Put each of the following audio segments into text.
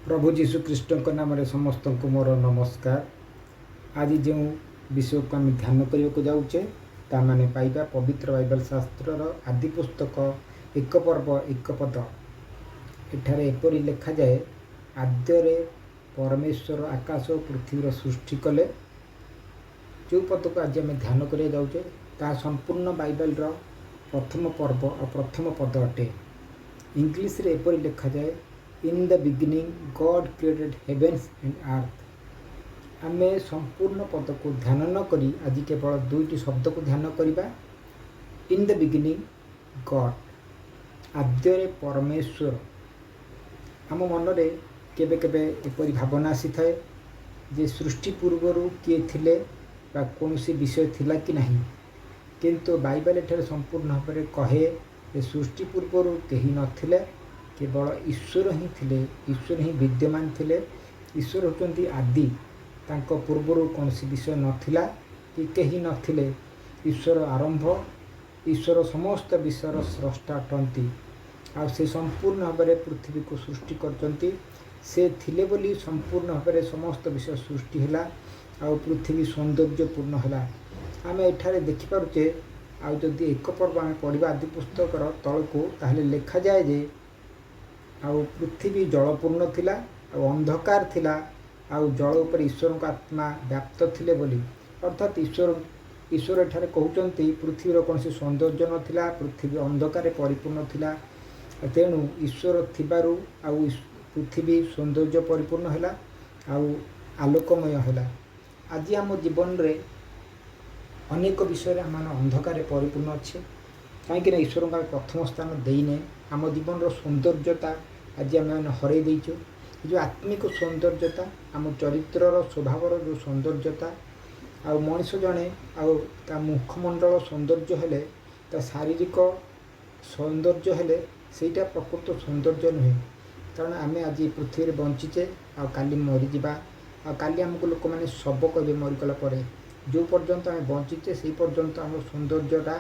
ପ୍ରଭୁ ଯୀଶୁ ଖ୍ରୀଷ୍ଟଙ୍କ ନାମରେ ସମସ୍ତଙ୍କୁ ମୋର ନମସ୍କାର। ଆଜି ଯେଉଁ ବିଷୟକୁ ଆମେ ଧ୍ୟାନ କରିବାକୁ ଯାଉଛେ, ତାମାନେ ପାଇବା ପବିତ୍ର ବାଇବେଲ ଶାସ୍ତ୍ରର ଆଦି ପୁସ୍ତକ 1 ପର୍ବ 1 ପଦ। ଏଠାରେ ଏପରି ଲେଖାଯାଏ, "ଆଦ୍ୟରେ ପରମେଶ୍ୱର ଆକାଶ ଓ ପୃଥିବୀର ସୃଷ୍ଟି କଲେ।" ଯେଉଁ ପଦକୁ ଆଜି ଆମେ ଧ୍ୟାନ କରିବାକୁ ଯାଉଛେ, ତାହା ସମ୍ପୂର୍ଣ୍ଣ ବାଇବେଲର ପ୍ରଥମ ପର୍ବ ଆଉ ପ୍ରଥମ ପଦ ଅଟେ। ଇଂଲିଶରେ ଏପରି ଲେଖାଯାଏ, "In the beginning God created heavens and earth." ଆମେ ସମ୍ପୂର୍ଣ୍ଣ ପଦକୁ ଧ୍ୟାନ ନ କରି ଆଜି କେବଳ ଦୁଇଟି ଶବ୍ଦକୁ ଧ୍ୟାନ କରିବା, ଇନ୍ the beginning ଗଡ୍, ଆଦ୍ୟରେ ପରମେଶ୍ୱର। ଆମ ମନରେ କେବେ କେବେ ଏପରି ଭାବନା ଆସିଥାଏ ଯେ ସୃଷ୍ଟି ପୂର୍ବରୁ କିଏ ଥିଲେ ବା କୌଣସି ବିଷୟ ଥିଲା କି ନାହିଁ। କିନ୍ତୁ ବାଇବେଲ ଏଠାରେ ସମ୍ପୂର୍ଣ୍ଣ ଭାବରେ କହେ ଯେ ସୃଷ୍ଟି ପୂର୍ବରୁ କେହି ନଥିଲେ, କେବଳ ଈଶ୍ୱର ହିଁ ଥିଲେ, ଈଶ୍ୱର ହିଁ ବିଦ୍ୟମାନ ଥିଲେ। ଈଶ୍ୱର ହେଉଛନ୍ତି ଆଦି। ତାଙ୍କ ପୂର୍ବରୁ କୌଣସି ବିଷୟ ନଥିଲା କି କେହି ନଥିଲେ। ଈଶ୍ୱର ଆରମ୍ଭ, ଈଶ୍ୱର ସମସ୍ତ ବିଷୟର ସ୍ରଷ୍ଟା ଅଟନ୍ତି ଆଉ ସେ ସମ୍ପୂର୍ଣ୍ଣ ଭାବରେ ପୃଥିବୀକୁ ସୃଷ୍ଟି କରିଛନ୍ତି। ସେ ଥିଲେ ବୋଲି ସମ୍ପୂର୍ଣ୍ଣ ଭାବରେ ସମସ୍ତ ବିଷୟ ସୃଷ୍ଟି ହେଲା ଆଉ ପୃଥିବୀ ସୌନ୍ଦର୍ଯ୍ୟପୂର୍ଣ୍ଣ ହେଲା। ଆମେ ଏଠାରେ ଦେଖିପାରୁଛେ। ଆଉ ଯଦି 1 ପର୍ବ ଆମେ ପଢ଼ିବା ଆଦି ପୁସ୍ତକର ତଳକୁ, ତାହେଲେ ଲେଖାଯାଏ ଯେ ଆଉ ପୃଥିବୀ ଜଳପୂର୍ଣ୍ଣ ଥିଲା ଆଉ ଅନ୍ଧକାର ଥିଲା ଆଉ ଜଳ ଉପରେ ଈଶ୍ୱରଙ୍କ ଆତ୍ମା ବ୍ୟାପ୍ତ ଥିଲେ ବୋଲି। ଅର୍ଥାତ୍ ଈଶ୍ୱର ଏଠାରେ କହୁଛନ୍ତି, ପୃଥିବୀର କୌଣସି ସୌନ୍ଦର୍ଯ୍ୟ ନଥିଲା, ପୃଥିବୀ ଅନ୍ଧକାରରେ ପରିପୂର୍ଣ୍ଣ ଥିଲା। ତେଣୁ ଈଶ୍ୱର ଥିବାରୁ ଆଉ ପୃଥିବୀ ସୌନ୍ଦର୍ଯ୍ୟ ପରିପୂର୍ଣ୍ଣ ହେଲା ଆଉ ଆଲୋକମୟ ହେଲା। ଆଜି ଆମ ଜୀବନରେ ଅନେକ ବିଷୟରେ ଆମମାନେ ଅନ୍ଧକାରରେ ପରିପୂର୍ଣ୍ଣ ଅଛେ, କାହିଁକିନା ଈଶ୍ୱରଙ୍କୁ ଆମେ ପ୍ରଥମ ସ୍ଥାନ ଦେଇନେ। ଆମ ଜୀବନର ସୌନ୍ଦର୍ଯ୍ୟତା ଆଜି ଆମେମାନେ ହରାଇ ଦେଇଛୁ। ଏ ଯେଉଁ ଆତ୍ମିକ ସୌନ୍ଦର୍ଯ୍ୟତା, ଆମ ଚରିତ୍ରର ସ୍ୱଭାବର ଯେଉଁ ସୌନ୍ଦର୍ଯ୍ୟତା, ଆଉ ମଣିଷ ଜଣେ ଆଉ ତା ମୁଖମଣ୍ଡଳ ସୌନ୍ଦର୍ଯ୍ୟ ହେଲେ, ତା ଶାରୀରିକ ସୌନ୍ଦର୍ଯ୍ୟ ହେଲେ, ସେଇଟା ପ୍ରକୃତ ସୌନ୍ଦର୍ଯ୍ୟ ନୁହେଁ। କାରଣ ଆମେ ଆଜି ପୃଥିବୀରେ ବଞ୍ଚିଛେ ଆଉ କାଲି ମରିଯିବା ଆଉ କାଲି ଆମକୁ ଲୋକମାନେ ଶବ କହିବେ ମରିଗଲା ପରେ। ଯେଉଁ ପର୍ଯ୍ୟନ୍ତ ଆମେ ବଞ୍ଚିଛେ, ସେଇ ପର୍ଯ୍ୟନ୍ତ ଆମ ସୌନ୍ଦର୍ଯ୍ୟଟା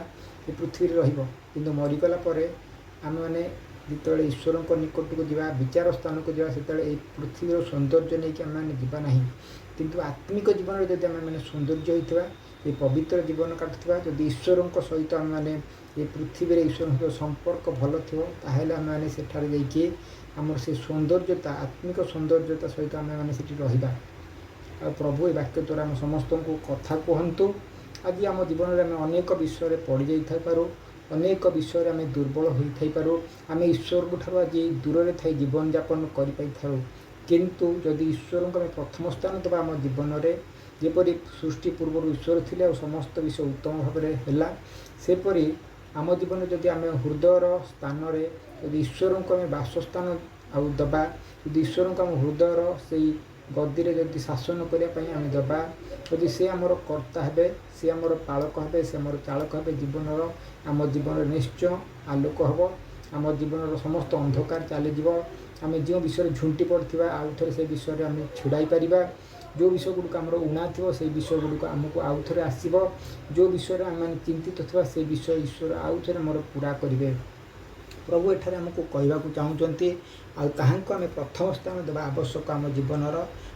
ଏ ପୃଥିବୀରେ ରହିବ। କିନ୍ତୁ ମରିଗଲା ପରେ ଆମେମାନେ ଯେତେବେଳେ ଈଶ୍ୱରଙ୍କ ନିକଟକୁ ଯିବା, ବିଚାର ସ୍ଥାନକୁ ଯିବା, ସେତେବେଳେ ଏଇ ପୃଥିବୀର ସୌନ୍ଦର୍ଯ୍ୟ ନେଇକି ଆମେମାନେ ଯିବା ନାହିଁ। କିନ୍ତୁ ଆତ୍ମିକ ଜୀବନରେ ଯଦି ଆମେମାନେ ସୌନ୍ଦର୍ଯ୍ୟ ହୋଇଥିବା, ଏ ପବିତ୍ର ଜୀବନ କାଟୁଥିବା, ଯଦି ଈଶ୍ୱରଙ୍କ ସହିତ ଆମେମାନେ ଏ ପୃଥିବୀରେ ଈଶ୍ୱରଙ୍କ ସହିତ ସମ୍ପର୍କ ଭଲ ଥିବ, ତାହେଲେ ଆମେମାନେ ସେଠାରେ ଯାଇକି ଆମର ସେ ସୌନ୍ଦର୍ଯ୍ୟତା, ଆତ୍ମିକ ସୌନ୍ଦର୍ଯ୍ୟତା ସହିତ ଆମେମାନେ ସେଠି ରହିବା। ଆଉ ପ୍ରଭୁ ଏ ବାକ୍ୟ ଦ୍ୱାରା ଆମ ସମସ୍ତଙ୍କୁ କଥା କୁହନ୍ତୁ। ଆଜି ଆମ ଜୀବନରେ ଆମେ ଅନେକ ବିଷୟରେ ପଡ଼ିଯାଇଥାଇପାରୁ, ଅନେକ ବିଷୟରେ ଆମେ ଦୁର୍ବଳ ହୋଇଥାଇପାରୁ, ଆମେ ଈଶ୍ୱରଙ୍କ ଠାରୁ ଆଜି ଦୂରରେ ଥାଇ ଜୀବନଯାପନ କରିପାରିଥାଉ। କିନ୍ତୁ ଯଦି ଈଶ୍ୱରଙ୍କୁ ଆମେ ପ୍ରଥମ ସ୍ଥାନ ଦେବା ଆମ ଜୀବନରେ, ଯେପରି ସୃଷ୍ଟି ପୂର୍ବରୁ ଈଶ୍ୱର ଥିଲେ ଆଉ ସମସ୍ତ ବିଷୟ ଉତ୍ତମ ଭାବରେ ହେଲା, ସେପରି ଆମ ଜୀବନରେ ଯଦି ଆମେ ହୃଦୟର ସ୍ଥାନରେ ଯଦି ଈଶ୍ୱରଙ୍କୁ ଆମେ ବାସସ୍ଥାନ ଆଉ ଦେବା, ଯଦି ଈଶ୍ୱରଙ୍କୁ ଆମ ହୃଦୟର ସେଇ ଗଦିରେ ଯଦି ଶାସନ କରିବା ପାଇଁ ଆମେ ଦେବା, ଯଦି ସେ ଆମର କର୍ତ୍ତା ହେବେ, ସେ ଆମର ପାଳକ ହେବେ, ସେ ଆମର ଚାଳକ ହେବେ ଜୀବନର, ଆମ ଜୀବନରେ ନିଶ୍ଚୟ ଆଲୋକ ହେବ। ଆମ ଜୀବନର ସମସ୍ତ ଅନ୍ଧକାର ଚାଲିଯିବ। ଆମେ ଯେଉଁ ବିଷୟରେ ଝୁଣ୍ଟି ପଡ଼ିଥିବା, ଆଉ ଥରେ ସେ ବିଷୟରେ ଆମେ ଛିଡ଼ା ହେଇପାରିବା। ଯେଉଁ ବିଷୟ ଗୁଡ଼ିକ ଆମର ଉଣା ଥିବ, ସେଇ ବିଷୟ ଗୁଡ଼ିକ ଆମକୁ ଆଉ ଥରେ ଆସିବ। ଯେଉଁ ବିଷୟରେ ଆମେମାନେ ଚିନ୍ତିତ ଥିବା, ସେ ବିଷୟ ଈଶ୍ୱର ଆଉ ଥରେ ଆମର ପୁରା କରିବେ। ପ୍ରଭୁ ଏଠାରେ ଆମକୁ କହିବାକୁ ଚାହୁଁଛନ୍ତି ଆଉ ତାହାଙ୍କୁ ଆମେ ପ୍ରଥମ ସ୍ଥାନ ଦେବା ଆବଶ୍ୟକ ଆମ ଜୀବନର।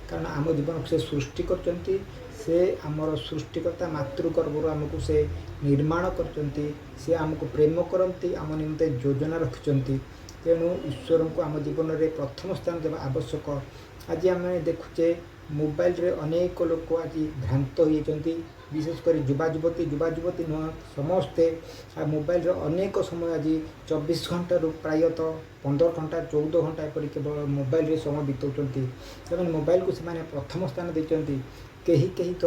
କାରଣ ଆମ ଜୀବନକୁ ସେ ସୃଷ୍ଟି କରିଛନ୍ତି। ସେ ଆମର ସୃଷ୍ଟିକର୍ତ୍ତା। ମାତୃଗର୍ଭରୁ ଆମକୁ ସେ ନିର୍ମାଣ କରିଛନ୍ତି। ସେ ଆମକୁ ପ୍ରେମ କରନ୍ତି, ଆମ ନିମନ୍ତେ ଯୋଜନା ରଖିଛନ୍ତି। ତେଣୁ ଈଶ୍ୱରଙ୍କୁ ଆମ ଜୀବନରେ ପ୍ରଥମ ସ୍ଥାନ ଦେବା ଆବଶ୍ୟକ। ଆଜି ଆମେ ଦେଖୁଛେ, ମୋବାଇଲରେ ଅନେକ ଲୋକ ଆଜି ଭ୍ରାନ୍ତ ହୋଇଯାଇଛନ୍ତି, ବିଶେଷ କରି ଯୁବା ଯୁବତୀ। ଯୁବା ଯୁବତୀ ନୁହଁ, ସମସ୍ତେ ଆଉ ମୋବାଇଲରେ ଅନେକ ସମୟ, ଆଜି 24 ଘଣ୍ଟାରୁ ପ୍ରାୟତଃ 15 ଘଣ୍ଟା, 14 ଘଣ୍ଟା ଏପରି କେବଳ ମୋବାଇଲରେ ସମୟ ବିତାଉଛନ୍ତି। ସେମାନେ ମୋବାଇଲକୁ ସେମାନେ ପ୍ରଥମ ସ୍ଥାନ ଦେଇଛନ୍ତି। କେହି କେହି ତ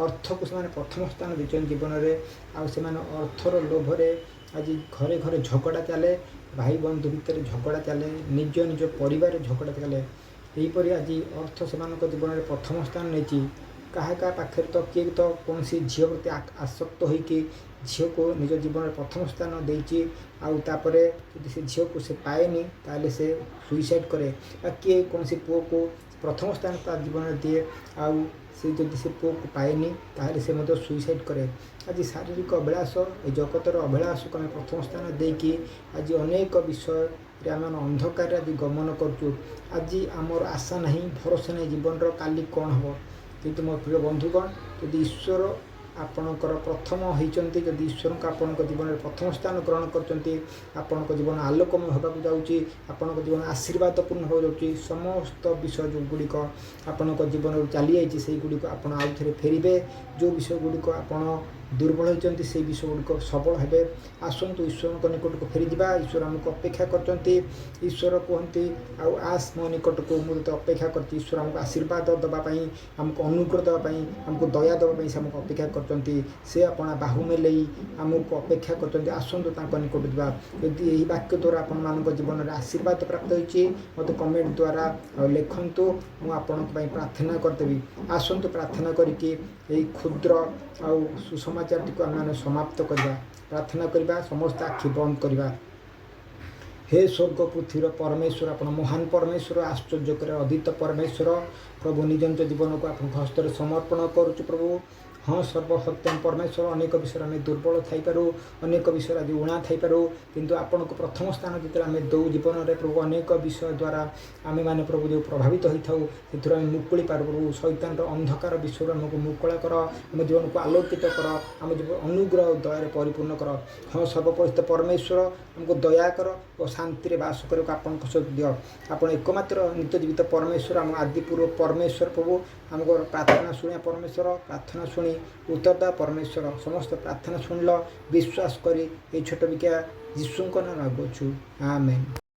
ଅର୍ଥକୁ ସେମାନେ ପ୍ରଥମ ସ୍ଥାନ ଦେଇଛନ୍ତି ଜୀବନରେ। ଆଉ ସେମାନେ ଅର୍ଥର ଲୋଭରେ ଆଜି ଘରେ ଘରେ ଝଗଡ଼ା ଚାଲେ, ଭାଇ ବନ୍ଧୁ ଭିତରେ ଝଗଡ଼ା ଚାଲେ, ନିଜ ନିଜ ପରିବାରରେ ଝଗଡ଼ା ଚାଲେ। ଏହିପରି ଆଜି ଅର୍ଥ ସେମାନଙ୍କ ଜୀବନରେ ପ୍ରଥମ ସ୍ଥାନ ନେଇଛି। କାହା କାହା ପାଖରେ ତ କିଏ ତ କୌଣସି ଝିଅ ପ୍ରତି ଆସକ୍ତ ହୋଇକି ଝିଅକୁ ନିଜ ଜୀବନରେ ପ୍ରଥମ ସ୍ଥାନ ଦେଇଛି। ଆଉ ତାପରେ ଯଦି ସେ ଝିଅକୁ ସେ ପାଏନି, ତାହେଲେ ସେ ସୁଇସାଇଡ଼୍ କରେ। ବା କିଏ କୌଣସି ପୁଅକୁ ପ୍ରଥମ ସ୍ଥାନ ତା ଜୀବନରେ ଦିଏ ଆଉ ସେ ଯଦି ସେ ପୁଅକୁ ପାଏନି, ତାହେଲେ ସେ ମଧ୍ୟ ସୁଇସାଇଡ଼୍ କରେ। ଆଜି ଶାରୀରିକ ଅଭିଳାଷ, ଏ ଜଗତର ଅଭିଳାଷକୁ ଆମେ ପ୍ରଥମ ସ୍ଥାନ ଦେଇକି ଆଜି ଅନେକ ବିଷୟ ଆମେ ଅନ୍ଧକାରରେ ଆଜି ଗମନ କରୁଛୁ। ଆଜି ଆମର ଆଶା ନାହିଁ, ଭରସା ନାହିଁ ଜୀବନର କାଲି କ'ଣ ହେବ। କିନ୍ତୁ ମୋ ପ୍ରିୟ ବନ୍ଧୁଗଣ, ଯଦି ଈଶ୍ୱର ଆପଣଙ୍କର ପ୍ରଥମ ହେଇଛନ୍ତି, ଯଦି ଈଶ୍ୱରଙ୍କୁ ଆପଣଙ୍କ ଜୀବନରେ ପ୍ରଥମ ସ୍ଥାନ ଗ୍ରହଣ କରିଛନ୍ତି, ଆପଣଙ୍କ ଜୀବନ ଆଲୋକମୟ ହେବାକୁ ଯାଉଛି, ଆପଣଙ୍କ ଜୀବନ ଆଶୀର୍ବାଦପୂର୍ଣ୍ଣ ହେବାକୁ ଯାଉଛି। ସମସ୍ତ ବିଷୟ ଯେଉଁଗୁଡ଼ିକ ଆପଣଙ୍କ ଜୀବନରୁ ଚାଲିଯାଇଛି, ସେଇଗୁଡ଼ିକ ଆପଣ ଆଉ ଥରେ ଫେରିବେ। ଯେଉଁ ବିଷୟ ଗୁଡ଼ିକ ଆପଣ ଦୁର୍ବଳ ହୋଇଛନ୍ତି, ସେଇ ବିଷୟ ଗୁଡ଼ିକ ସବଳ ହେବେ। ଆସନ୍ତୁ, ଈଶ୍ୱରଙ୍କ ନିକଟକୁ ଫେରିଯିବା। ଈଶ୍ୱର ଆମକୁ ଅପେକ୍ଷା କରିଛନ୍ତି। ଈଶ୍ୱର କୁହନ୍ତି, "ଆଉ ଆସ ମୋ ନିକଟକୁ, ମୁଁ ତୋତେ ଅପେକ୍ଷା କରିଛି।" ଈଶ୍ୱର ଆମକୁ ଆଶୀର୍ବାଦ ଦେବା ପାଇଁ, ଆମକୁ ଅନୁଗ୍ରହ ଦେବା ପାଇଁ, ଆମକୁ ଦୟା ଦେବା ପାଇଁ ସେ ଆମକୁ ଅପେକ୍ଷା କରିଛନ୍ତି। ସେ ଆପଣା ବାହୁ ମେଲେଇ ଆମକୁ ଅପେକ୍ଷା କରିଛନ୍ତି। ଆସନ୍ତୁ, ତାଙ୍କ ନିକଟକୁ ଯିବା। ଯଦି ଏହି ବାକ୍ୟ ଦ୍ୱାରା ଆପଣମାନଙ୍କ ଜୀବନରେ ଆଶୀର୍ବାଦ ପ୍ରାପ୍ତ ହୋଇଛି, ମୋତେ କମେଣ୍ଟ ଦ୍ୱାରା ଆଉ ଲେଖନ୍ତୁ, ମୁଁ ଆପଣଙ୍କ ପାଇଁ ପ୍ରାର୍ଥନା କରିଦେବି। ଆସନ୍ତୁ, ପ୍ରାର୍ଥନା କରିକି ଏହି କ୍ଷୁଦ୍ର ଆଉ ସୁସମାଚାରଟିକୁ ଆମେମାନେ ସମାପ୍ତ କରିବା। ପ୍ରାର୍ଥନା କରିବା, ସମସ୍ତେ ଆଖି ବନ୍ଦ କରିବା। ହେ ସ୍ୱର୍ଗ ପୃଥିବୀର ପରମେଶ୍ୱର, ଆପଣ ମହାନ ପରମେଶ୍ୱର, ଆଶ୍ଚର୍ଯ୍ୟ କରି ଅଦ୍ୱିତୀୟ ପରମେଶ୍ୱର ପ୍ରଭୁ, ନିଜ ନିଜ ଜୀବନକୁ ଆପଣଙ୍କ ହସ୍ତରେ ସମର୍ପଣ କରୁଛୁ ପ୍ରଭୁ। ହଁ, ସର୍ବସତ୍ୟମ ପରମେଶ୍ୱର, ଅନେକ ବିଷୟରେ ଆମେ ଦୁର୍ବଳ ଥାଇପାରୁ, ଅନେକ ବିଷୟରେ ଆଜି ଉଣା ଥାଇପାରୁ, କିନ୍ତୁ ଆପଣଙ୍କୁ ପ୍ରଥମ ସ୍ଥାନ ଯେତେବେଳେ ଆମେ ଦେଉ ଜୀବନରେ ପ୍ରଭୁ, ଅନେକ ବିଷୟ ଦ୍ୱାରା ଆମେମାନେ ପ୍ରଭୁ ଯେଉଁ ପ୍ରଭାବିତ ହୋଇଥାଉ, ସେଥିରୁ ଆମେ ମୁକୁଳି ପାରୁ ପ୍ରଭୁ। ଶୈତାନର ଅନ୍ଧକାର ବିଷୟରୁ ଆମକୁ ମୁକୁଳା କର, ଆମ ଜୀବନକୁ ଆଲୋକିତ କର, ଆମ ଜୀବନ ଅନୁଗ୍ରହ ଦୟାରେ ପରିପୂର୍ଣ୍ଣ କର। ହଁ, ସର୍ବପରିଚିତ ପରମେଶ୍ୱର, ଆମକୁ ଦୟା କର ଓ ଶାନ୍ତିରେ ବାସ କରିବାକୁ ଆପଣଙ୍କ ସହିତ ଦିଅ। ଆପଣ ଏକମାତ୍ର ନିତ୍ୟ ଜୀବିତ ପରମେଶ୍ୱର, ଆମ ଆଦି ପୂର୍ବ ପରମେଶ୍ୱର ପ୍ରଭୁ, ଆମକୁ ପ୍ରାର୍ଥନା ଶୁଣିବା ପରମେଶ୍ୱର, ପ୍ରାର୍ଥନା ଶୁଣି ଉତ୍ତର ଦେବା ପରମେଶ୍ୱର। ସମସ୍ତ ପ୍ରାର୍ଥନା ଶୁଣିଲ ବିଶ୍ୱାସ କରି ଏଇ ଛୋଟ ଭିକ୍ଷା ଯୀଶୁଙ୍କ ନାଁ ମାଗୁଅଛୁ, ଆମେନ୍।